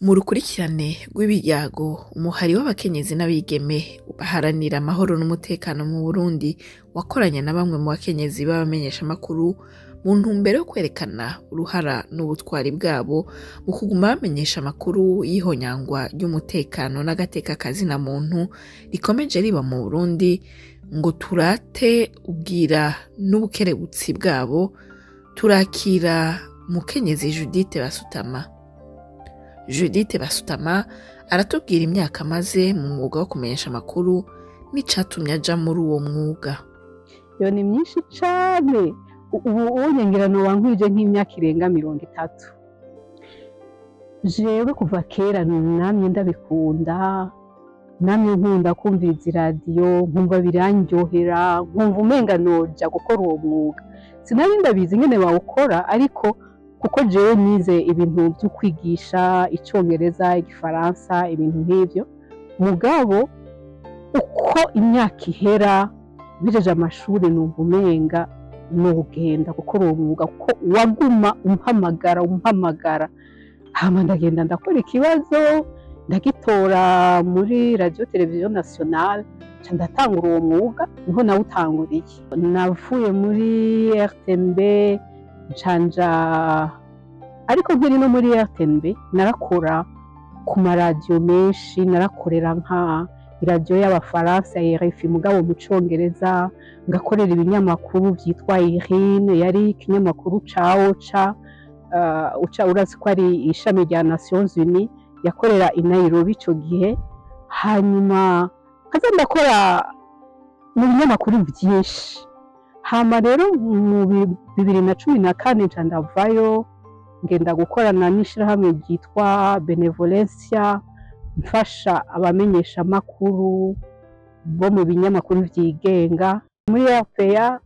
Mu rukurikirane rw'ibiyago, umuhari w'abakenyezi n'abigeme baharanira amahoro n'umutekano mu Burundi wakoranye na bamwe mu bakenyezi b'abamenyeshamakuru mu ntumbero yo kwerekana uruhara n'ubutwari bwabo mu kuguma bamenyesha amakuru y'ihonyangwa ry'umutekano n'agateka kazina muntu rikomeje riba mu Burundi, ngo turate ubwira n'ubukerebutsi bwabo. Turakira mukenyezi Judith Basutama. Judith Basutama aratubwira imyaka amaze mu mwuga wo kumenyesha amakuru n'icatumye aja muri uwo mwuga. Yo, ni myinshi cane. Ubu unye wankwije nk'imyaka irenga 30. Jewe kuva kera namye ndabikunda, namye nkunda kumviriza iradiyo, nkumva birandyohera, nkumva umenga noja gukora uwo mwuga. Sinari ndabizi ingene bawukora, ariko kuko jewe nize ibintu vyo kwigisha icongereza, igifaransa, ibintu nk'ivyo. Mugabo uko imyaka ihera, mpejeje amashuri, numva umenga nogenda gukora uwo mwuga, kuko waguma umpamagara, umpamagara. Hama ndagenda ndakora ikibazo, ndagitora muri Radio Télévision Nationale, nca ndatangura uwo mwuga. Niho nawutanguriye. Navuye muri RTNB, ncanja, ariko nkiri no muri RTNB narakora ku maradiyo menshi. Narakorera nka iradiyo y'abafaransa ya RFI, mugabo mu congereza, ngakorera ibinyamakuru vyitwa IRIN, yari ikinyamakuru ca OCHA. OCHA urazi ko ari ishami rya Nations Unies, yakorera i Nairobi ico gihe. Hanyuma nkaza ndakora mu binyamakuru vyinshi. Hama rero mu 2014 nca ndavayo, ngenda gukorana n'ishirahamwe ryitwa Benevolencia, mfasha abamenyeshamakuru bo mu binyamakuru vyigenga muri RPA,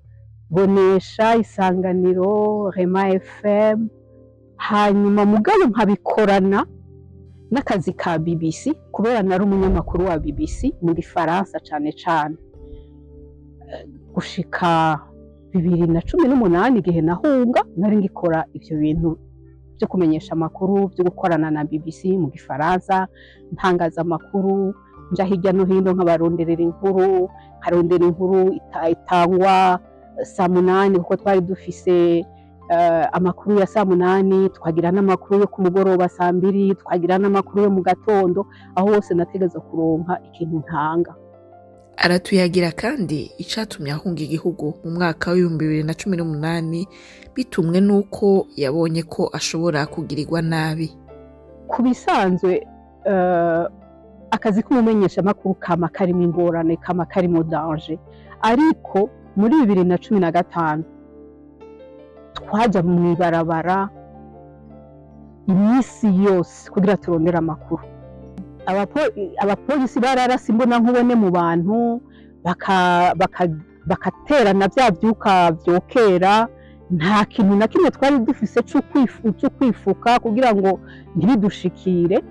Bonesha, Isanganiro, Rema FM. Hanyuma mugabo nkabikorana n'akazi ka BBC, kubera nari umunyamakuru wa BBC mu gifaransa cane cane, gushika 2018 igihe nahunga. Nari ngikora ivyo bintu byo kumenyesha amakuru, byo gukorana na BBC mu gifaransa, ntangaza amakuru, nja hirya no hino nkabaronderera inkuru, nkarondera inkuru itangwa saa 8, kuko twari dufise amakuru ya saa 8, tukagira n'amakuru yo ku mugoroba saa 2, tukagira n'amakuru yo mu gatondo. Aho hose nategeza kuronka ikintu ntanga. Aratuyagira kandi icatumye ahunga igihugu mu mwaka w'2018, bitumwe n'uko yabonye ko ashobora kugirirwa nabi. Ku bisanzwe, akazi k'umumenyeshamakuru kama karimo ingorane, kama karimo danger. Ariko muri 2015 twaja mu ibarabara iminsi yose kugira turondere amakuru. Abapolisi bararasa imbona nkubone mu bantu, bakaterana bya vyuka vyokera. Nta kintu na kimwe twari dufise co kwifuka kugira ngo ntibidushikire.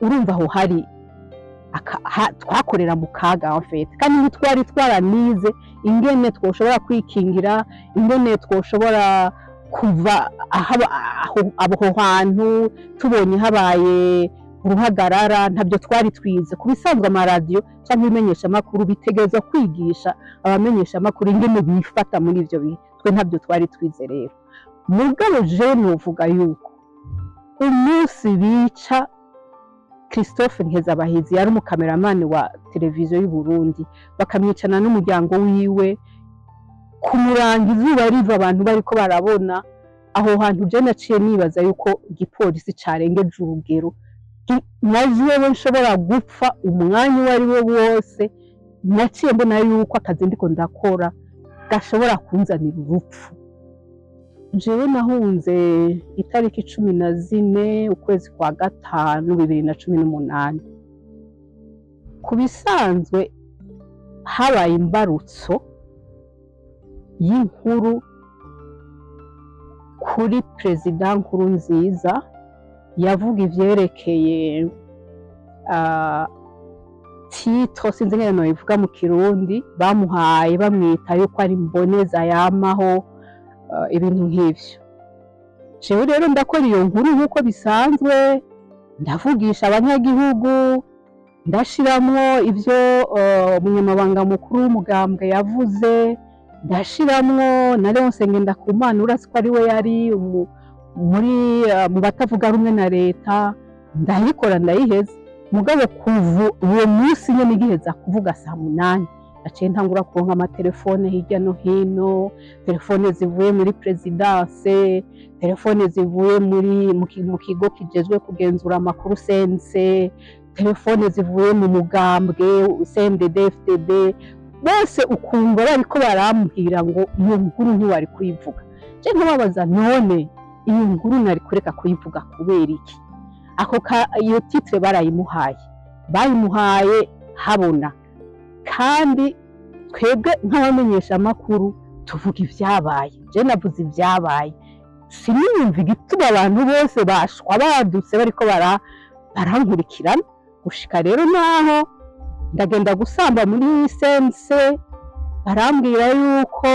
Urumva aho hari twakorera mu kaga en fait, kandi ntitwari twaranize ingene twoshobora kwikingira, ingene twoshobora kuva aho hantu tubonye habaye uruhagarara. Ntabyo twari twize. Ku bisanzwe amaradiyo cyangwa ibimenyeshamakuru bitegerezwa kwigisha abamenyeshamakuru ingene bifata muri ivyo bihe. Twe ntabyo twari twize rero. Mugabo je novuga yuko umunsi bica Christophe Nkezabahizi, yari umukameramani wa televiziyo y'u Burundi, bakamwicana n'umuryango wiwe kumuranga izuba riva, abantu bariko barabona aho hantu, je naciye nibaza yuko igipolisi carengeje urugero, na jewe nshobora gupfa umwanya uwo ari wo wose. Naciye mbona yuko akazi ndiko ndakora gashobora kunzanira urupfu. Jewe nahunze itariki 14 ukwezi kwa gatanu 2018. Ku bisanzwe habaye imbarutso y'inkuru kuri Perezida Nkurunziza, yavuga ivyerekeye titre, sinzi ingene nobivuga mu Kirundi, bamuhaye bamwita yuko ari imboneza yamaho, ibintu nk'ivyo. Jewe rero ndakora iyo nkuru nk'uko bisanzwe. Ndavugisha abanyagihugu, ndashiramwo ivyo umunyamabanga mukuru w'umugambwe yavuze, ndashiramwo na Leonce Ngendakumana, uretse ko ari we yari muri mu batavuga rumwe na leta. Ndayikora, ndayiheza. Mugabo kuva uwo munsi nyene igiheza kuvuga saa 8, naciye ntangura kuronka amatelefone hirya no hino, telefone zivuye muri présidence, telefone zivuye muri mu kigo kijejwe kugenzura amakuru CNC, telefone zivuye mu mugambwe CNDD FDD, bose ukumva bariko barambwira ngo iyo nkuru ntiwari kuyivuga. Je nkababaza: none iyo nkuru nari kureka kuyivuga kubera iki? Ako ka iyo titre barayimuhaye, bayimuhaye habona. Kandi twebwe nk'abamenyesha amakuru tuvuga ibyabaye. Je navuze ibyabaye, siniyumva igituma abantu bose bashwa badutse bariko barankurikirana. Gushika rero naho ndagenda gusamba muri CNC, barambwira yuko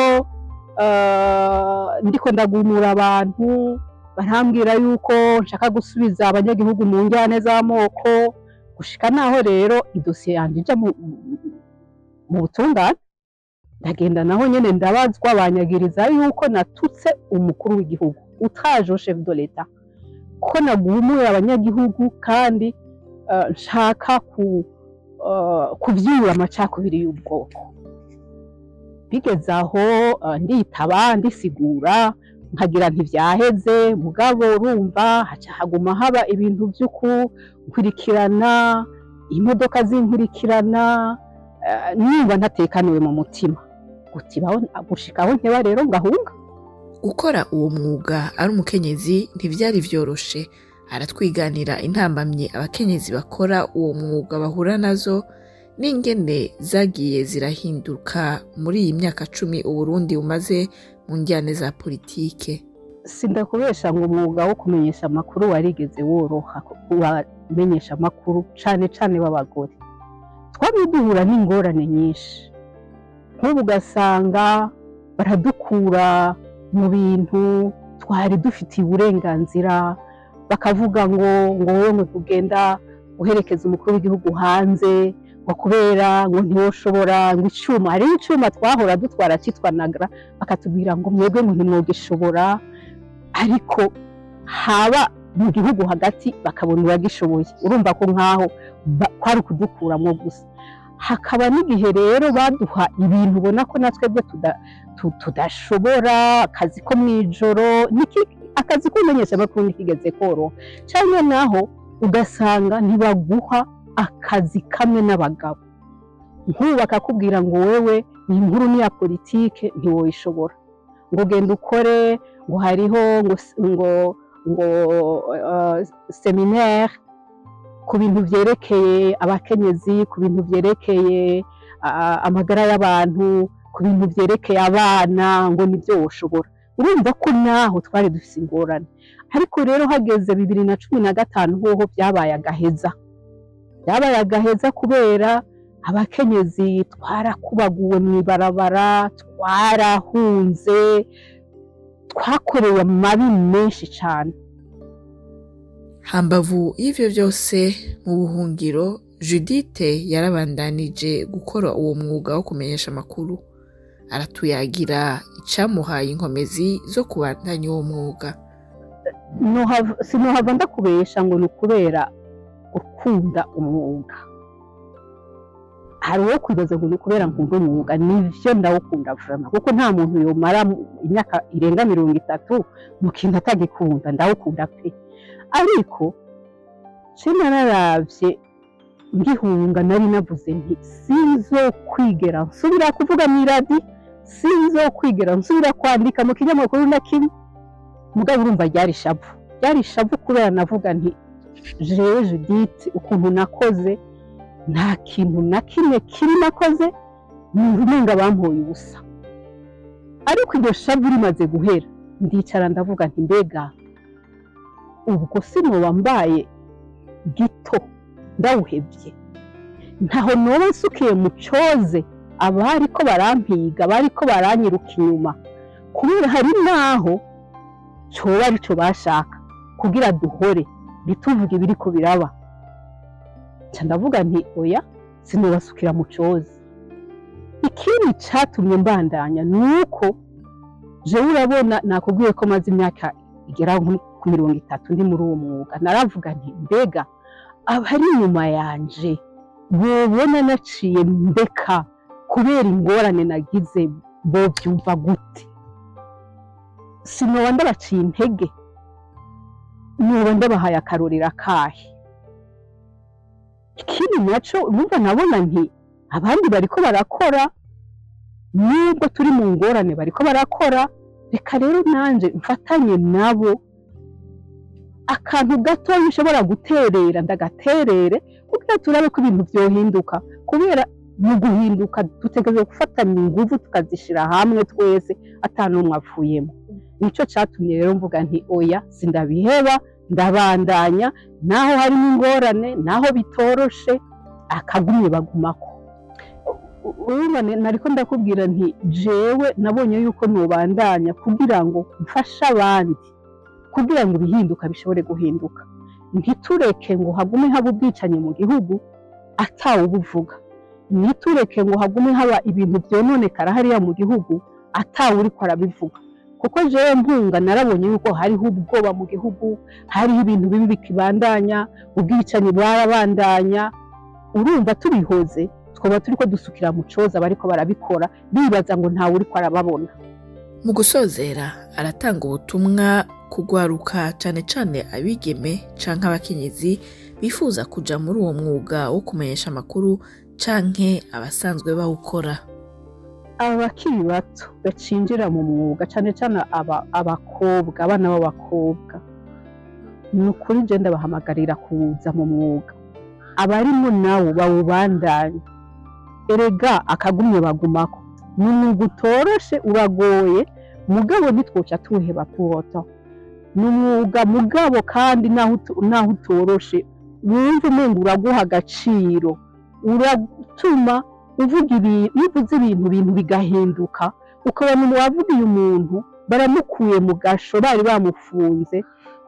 ndiko ndagumura abantu, barambwira yuko nshaka gusubiza abanyagihugu mu njyane z'amoko. Gushika naho rero idosiye yanje ija mu butungane, ndagenda naho nyene ndabazwa, banyagiriza yuko natutse umukuru w'igihugu, outrage au chef de l'État, ko nagumuye abanyagihugu kandi nshaka kuvyura amacakubiri y'ubwoko. Bigeze aho nditaba, ndisigura, nkagira ntivyaheze. Mugabo urumva haca haguma haba ibintu vy'ukunkurikirana, imodoka zinkurikirana, numva ntatekaniwe mu mutima gutibaho, gushika aho nteba rero ngahunga. Gukora uwo mwuga ari umukenyezi ntivyari vyoroshe. Aratwiganira intambamyi abakenyezi bakora uwo mwuga bahura nazo n'ingene zagiye zirahinduka muri iyi myaka 10 Uburundi bumaze mu njyane za politike. Sindakubesha ngo umwuga wo kumenyesha amakuru warigeze woroha ku bamenyesha amakuru, cane cane b'abagore. Twamye duhura n'ingorane nyinshi. Nk'ubu ugasanga baradukura mu bintu twari dufitiye uburenganzira, bakavuga ngo wowe ngo ugenda uherekeza umukuru w'igihugu hanze, ngo kubera ngo ntiwoshobora, ngo icuma, hariho icuma twahora dutwara citwa Nagra, bakatubwira ngo mwebwe ngo ntimwogishobora, ariko haba mu gihugu hagati bakabona uragishoboye. Urumva ko nkaho kwari ukudukuramwo gusa. Hakaba n'igihe rero baduha ibintu ubona ko na twebwe tudashobora, akazi ko mw'ijoro. Akazi k'umenyeshamakuru ntikigeze koroha, canke naho ugasanga ntibaguha akazi kamwe n'abagabo. Nk'ubu bakakubwira ngo wewe iyi nkuru ni iya politike, ntiwoyishobora, ngo genda ukore, ngo hariho ngo séminaire ku bintu vyerekeye abakenyezi, ku bintu vyerekeye amagara y'abantu, ku bintu vyerekeye abana, ngo nibyo woshobora. Urumva ko naho twari dufise ingorane. Ariko rero hageze 2015 hoho vyabaye agaheza, byabaye agaheza, kubera abakenyezi twarakubaguwe mw'ibarabara, twarahunze, twakorewe amabi menshi cane. Hambavu y'ivyo vyose, mu buhungiro Judith yarabandanije gukora uwo mwuga wo kumenyesha amakuru. Aratuyagira icamuhaye inkomezi zo kubandanya uwo mwuga. Sinohava ndakubesha ngo ni ukubera gukunda umwuga. Hari uwo kwibaza ngo ni ukubera nkunda umwuga. Nivyo, ndawukunda vraiment, kuko nta muntu yomara imyaka irenga 30 mu kintu atagikunda. Ndawukunda pe. Ariko ce nararavye, ngihunga nari navuze nti sinzokwigera nsubira kuvuga mw'iradi, sinzokwigera nsubira kwandika mu kinyamakuru na kimwe. Mugabo urumva ryari ishavu, ryari ishavu, kubera navuga nti jewe Judith, ukuntu nakoze, nta kintu na kimwe kibi nakoze, numva umenga bampoye ubusa. Ariko iryo shavu rimaze guhera, ndicara ndavuga nti mbega ubwo sinoba mbaye gito ndawuhevye? Ntaho noba nsukiye mu coze abariko barampiga, bariko baranyiruka inyuma? Kubera hari naho coba arico bashaka kugira duhore. Ntituvuge ibiriko biraba. Nca ndavuga nti oya, sinobasukira mu cozi. Ikindi catumye mbandanya nuko jewe urabona nakubwiye ko maze imyaka igera nko ku 30 ndi muri uwo mwuga. Naravuga nti mbega abari inyuma yanje bobona naciye ndeka kubera ingorane nagize, bovyumva gute? Sinoba ndabaciye intege, noba ndabahaye akarorero akahe? Ikindi naco numva nabona nti abandi bariko barakora, nubwo turi mu ngorane bariko barakora, reka rero nanje mfatanye nabo. Akantu gatoya ushobora guterera ndagaterere, kugira turabe ko ibintu vyohinduka. Kubera mu guhinduka dutegerezwa gufatanya inguvu tukazishira hamwe twese, ata n'umwe apfuyemo. Nico catumye rero mvuga nti oya, sindabiheba, ndabandanya, naho harimo ingorane, naho bitoroshe, akagumye bagumako. Urumva nariko ndakubwira nti jewe nabonye yuko nobandanya kugira ngo mfashe abandi, kugira ngo ibihinduka bishobore guhinduka. Ntitureke ngo hagume haba ubwicanyi mu gihugu atawubuvuga, ntitureke ngo hagume haba ibintu vyononekara hariya mu gihugu atawuriko arabivuga. Kuko jewe mpunga narabonye yuko hariho ubwoba mu gihugu, hariho ibintu bibi bikibandanya, ubwicanyi bwarabandanya. Urumva tubihoze twaba turiko dusukira mu coza bariko barabikora bibaza ngo ntawe uriko arababona. Mu gusozera aratanga ubutumwa kugwaruka, cane cane abigeme canke abakenyezi bifuza kuja muri uwo mwuga wo kumenyesha amakuru canke abasanzwe bawukora. Abakiri bato bacinjira mu mwuga, cane cane abakobwa, abana b'abakobwa, ni ukuri je ndabahamagarira kuza mu mwuga. Abarimo nawo bawubandanye, erega akagumye bagumako. Ni umwuga utoroshe, uragoye, mugabo ntitwoca tuwuheba pour autant. Ni umwuga mugabo kandi naho utoroshe wumva umengo uraguha agaciro, uratuma uvuga ibintu, iyo uvuze ibintu bigahinduka, ukabona uwavugiye umuntu baramukuye mu gasho bari bamufunze.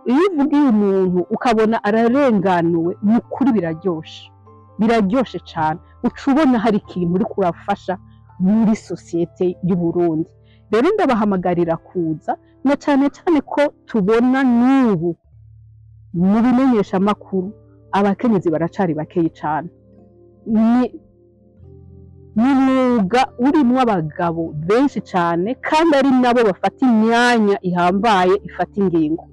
Iyo uvugiye umuntu ukabona ararenganuwe, ni ukuri biraryoshe, biraryoshe cane. Uca ubona hari ikintu uriko urafasha muri sosiyete y'u Burundi. Rero ndabahamagarira kuza, na cane cane ko tubona n'ubu mu bimenyeshamakuru abakenyezi baracari bakeyi cane. Ni umwuga urimwo abagabo benshi cane, kandi ari nabo bafata imyanya ihambaye ifata ingingo.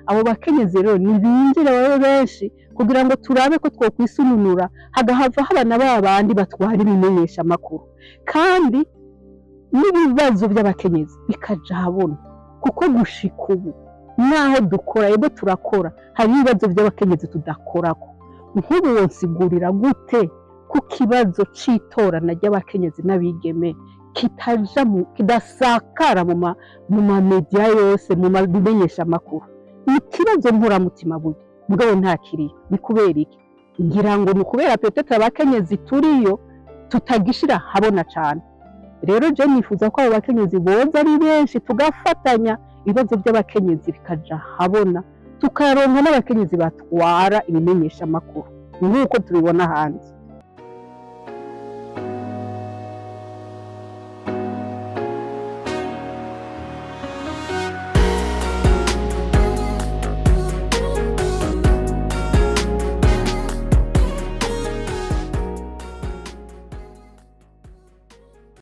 Abo bakenyezi rero nibinjire babe benshi kugira ngo turabe ko twokwisununura, hagahava haba na ba bandi batwara ibimenyeshamakuru, kandi n'ibibazo by'abakenyezi bikaja ahabona. Kuko gushika ubu naho dukora, yego turakora, hari ibibazo by'abakenyezi tudakorako. Nk'ubu wonsigurira gute ku kibazo c'itorana ry'abakenyezi n'abigeme kitaja kidasakara mu ma media yose, mu bimenyeshamakuru? Ni ikibazo nkoramutima burya, mugabo ntakiriyo. Ni kubera iki? Ngira ngo ni ukubera peut-être abakenyezi turiyo tutagishira habona cane. Rero je nifuza ko abo bakenyezi boza ari benshi, tugafatanya ibibazo by'abakenyezi bikaja habona, tukaronka n'abakenyezi batwara ibimenyeshamakuru nk'uko tubibona hanze.